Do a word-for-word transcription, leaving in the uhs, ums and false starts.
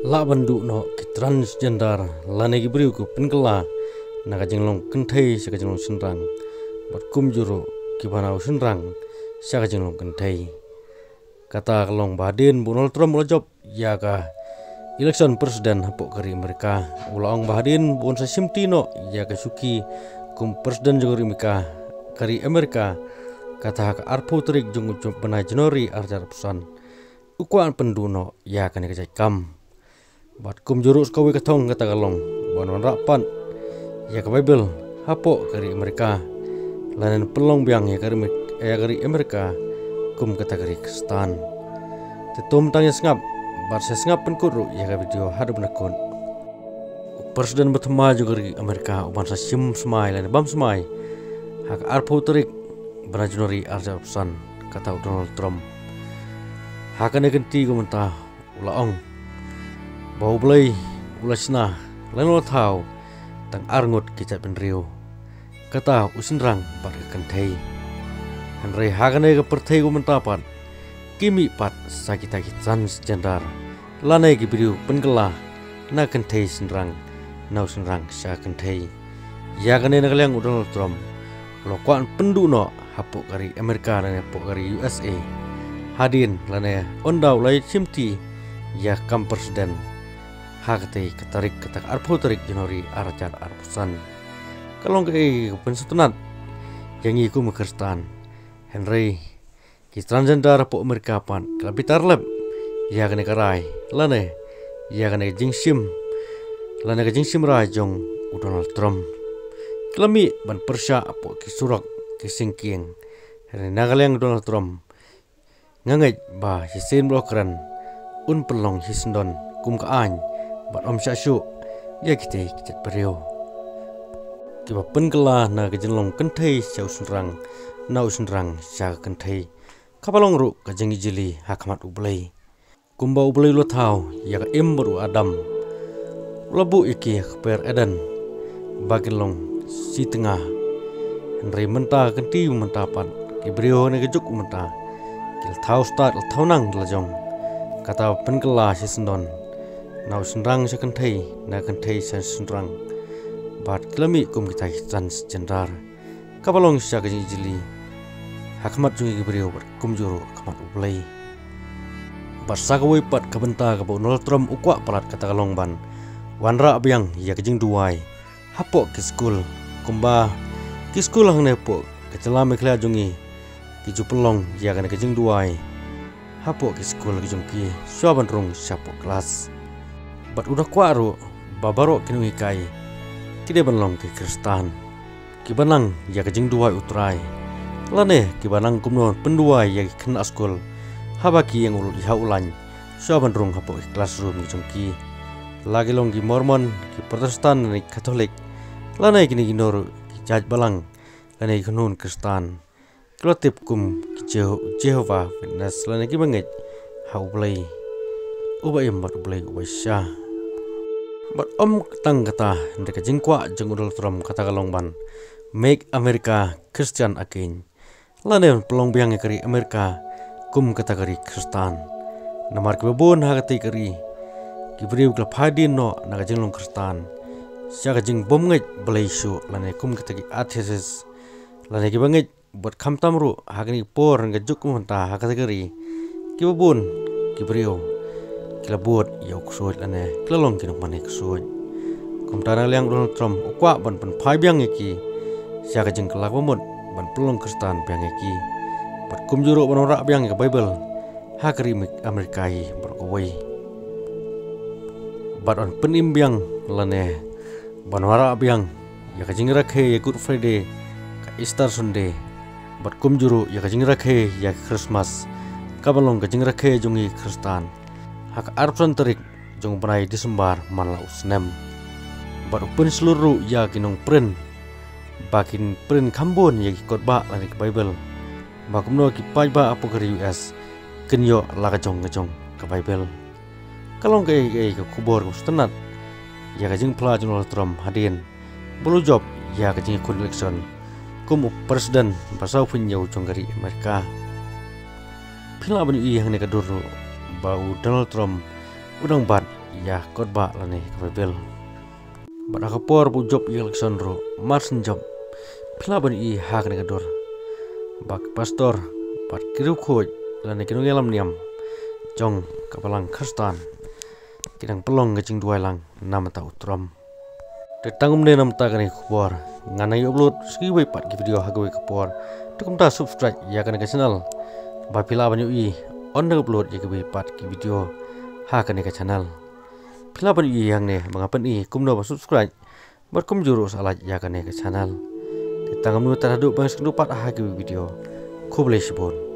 Lah ban duh noh ki transgender lane ki briew ki pynkylla na ka jinglong kynthei sha ka jinglong shynrang, bad kumjuh ruh ki ba na u shynrang sha ka jinglong kynthei. Kata ka long ba hadien ba u Donald Trump u la jop ïa ka election president hapoh ka ri Amerika, u la ong ba hadien ba un sa shimti noh ïa ka shuki kum president jong ka ri Amerika, ka ri Amerika, kata ha ka arphew tarik jong u bnai January arhajar arphew san, u kwah pynduh noh ïa kane ka jait kam. Bad kumjuh ruh sa kawei ka thong kata ka long ban wanrah pat ïa ka Baibl hapoh ka ri Amerika, lane pynlong biang ïa ka ri Amer-, ïa ka ri Amerika kum kata ka ri Khristan. Te to mynta ngin sngap, bad sa sngap pynkut ruh ïa ka video haduh ban da kut. U president ba thymmai jong ka ri Amerika u ban sa shim smai lane bam smai ha ka arphew tarik bnai January arhajar arphew san, kata u Donald Trump. Ha kane ka kynti kumta u la ong ba U Blei u la shna lane u la thaw tang ar ngut ki jaitbynriew, kata u shynrang bad ka kynthei. Hynrei ha kane ka pyrthei kumta pat ki mih pat sa kita ki transgender, lane ki briew pynkylla na kynthei shynrang, na u shynrang sha kynthei. Ïa kane na ka liang u Donald Trump u la kwah pynduh noh hapoh ka ri Amerika lane hapoh ka ri U S A, hadien lane ynda u la ïa shimti ïa ka kam president ha katei ka tarik, kata ka arphew tarik January arhajar arphew san. Ka long kaei ka pynsngewtynnat ïa ngi kum ki Khristan. Hynrei ki transgender hapoh Amerika pat ki la bitar lep ïa kane ka rai lane ïa kane ka jingshim lane ka jingshim rai jong u Donald Trump. Ki la mih ban pyrshah hapoh ki surok, ki syngkien. Hynrei na ka liang u Donald Trump, nga ngeit ba shisien ba u la kren un pynlong shisyndon kum ka aiñ bad ym shah shuh ïa kitei ki jaitbynriew kiba pynkylla na ka jinglong kynthei sha u shynrang, na u shynrang sha ka kynthei, kaba long ruh ka jingijli ha khmat U Blei. Kumba U Blei u la thaw ïa ka Im bad u Adam, u la buh ïa ki ha ka kper Eden ba kin long shi tnga. Hynrei mynta ka kynti mynta pat, ki briew ha kane ka juk mynta ki la thaw stad, la thaw nang da la jong, kata ba pynkylla shisyndon na u shynrang sha kynthei, na kynthei sha shynrang, bad ki la mih kum kita ki transgender, kaba long shisha ka jingijli ha khmat jong ngi ki briew bad kumjuh ruh ha khmat U Blei. Bad sa kawei pat ka bynta kaba u Donald Trump u kwah palat, kata ka long ban wanrah biang ïa ka jingduwai hapoh ki skul. Kumba ki skul hangne hapoh ka jylla Meghalaya jong ngi ki ju pynlong ïa kane ka jingduwai hapoh ki skul ki jong ki shuwa ban rung shapoh klas. Bad u da kwah ruh ba baroh ki nonghikai ki dei ban long ki Khristan kiba nang ïa ka jingduwai U Trai, lane kiba nang kumno pynduwai ïa ki khynnah skul haba ki ïeng ha u lain shuwa ban rung hapoh ki classroom ki jong ki. La ki long ki Mormon, ki Protestant lane ki Katholik, lane kine kino ruh ki jait balang, lane ki khun Khristan, ki la tip kum ki Jeho-, Jehovah Witness lane kiba ngeit ha U Blei uba im bad U Blei uba shisha. Bad ym tang kata, hynrei ka jingkwah jong u Donald Trump kata ka long ban Make America Christian Again, lane ban pynlong biang ïa ka ri America kum kata ka ri Khristan. Namar kiba bun ha katei ka ri, ki briew ki la phai dien noh na ka jinglong Khristan sha ka jingbym ngeit Blei shuh, lane kum kita ki atheist, lane kiba ngeit bad khamtam ruh ha kane ka por, ha kane ka juk mynta ha katei ka ri, kiba bun ki briew ki la bud ïa u ksuid lane ki la long ki nongmane ksuid. Kumta na ka liang u Donald Trump u kwah ban pynphai biang ïa ki sha ka jingkylla kaba mut ban pynlong Khristan biang ïa ki, bad kumjuh ruh ban wanrah biang ïa ka Baibl ha ka ri America hi baroh kawei. Bad ban pynim biang lane ban wanrah biang ïa ka jingrakhe ïa Good Friday, ka Easter Sunday, bad kumjuh ruh ïa ka jingrakhe ïa ka Christmas, kaba long ka jingrakhe jong ngi Khristan, ha ka arphew san tarik jong u bnai December man la u snem. Bad u pynshlur ruh ïa ki nongprint ba kin print kham bun ïa ki kot bah lane ka Baibl, ba kumno ki paidbah hapoh ka ri U S kin ïoh la ka jong ka jong ka Baibl. Ka long kaei kaei ka khubor kaba sngewtynnat ïa ka jingphla jong u Donald Trump hadien ba u la jop ïa ka jingïakhun election kum u president ba saw phew hynñiew jong ka ri America. Phin lah ban ïohi hangne ka dur ruh ba u Donald Trump u dang bat ïa ka kot ba lane ka Baibl. Bad ha ka por ba u Job ïa ka election ruh, mar shen jop, phi lah ban ïohi ha kane ka dur ba ki pastor bad ki riewkhuid lane ki nongïalam niam jong ka balang Khristan ki dang pynlong ka jingduwai lang namar u Trump. Te tang kumne namar kane ka khubor, ngan nang ïa upload sa kiwei pat ki video ha kawei ka por. Te kumta subscribe ïa kane ka channel ba phi lah ban ïohi ynda nga upload ïa kiwei pat ki video ha kane ka channel. Phi lah ban ïohi hangne ba nga pyni kumno ba subscribe bad kumjuh ruh sa like ïa kane ka channel. Te tang kumne tad haduh ban sngewthuh pat ha kiwei video. Khublei shibun.